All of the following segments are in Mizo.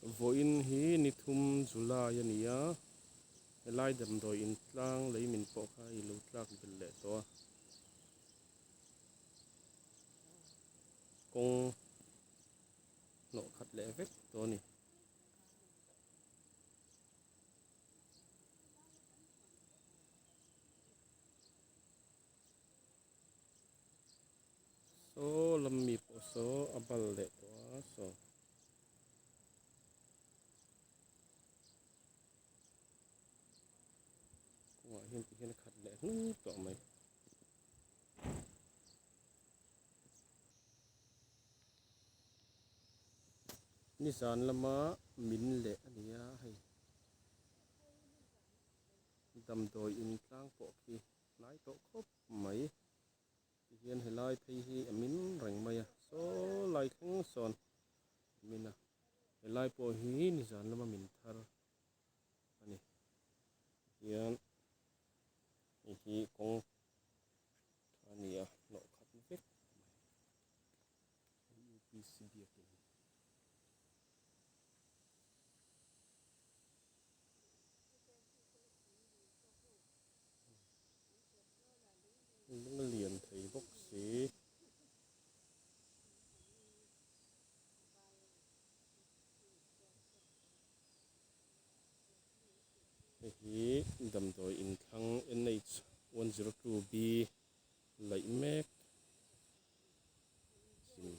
Vawiin hi ni thum July a ni a, helai damdawi intlang lei min pawh kha i lo tlak belh leh tawh a, kawng hnawh khat leh vek tawh a ni. Saw lam mi pawh saw a bal leh tawh a saw. Kawngah hian ti hian a khat leh hnur tawh mai. Nizan lama min leh a ni a hei damdawi in tlang pawh khi hnai tawh khawp mai. Tihian helai phei hi a min reng mai a, saw lai thleng sawn a min a, helai pawh hi nizan lama min thar a ni. Tihian hei hi kawng tha a ni a, hnawh khat vek mai. UPC biakin. Lung a lian thei bawk si. Hei hi damdawi inthlang NH 102B laih mek chim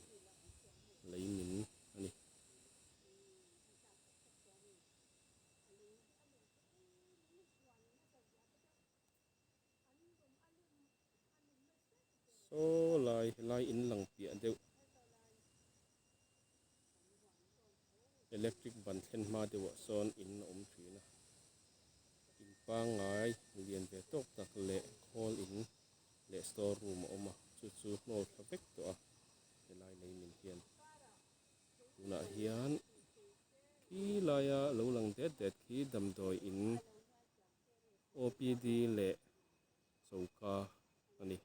lei min a ni. Saw lai helai in lang piah deuh electric ban thlen hma deuhah sawn in a awm thin a in pangngai lian ve tawk tak leh khawl in leh store room a awm a chu chu hnawl thla vek tawh a helai lei min hian tunah hian khi laia lo lang det det khi damdawi in. OPD leh choka a ni.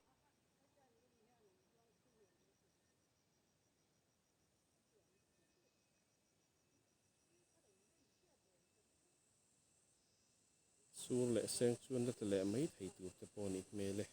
Sur leh seng chuan la tla leh mai thei tur te pawh a nih hmel e.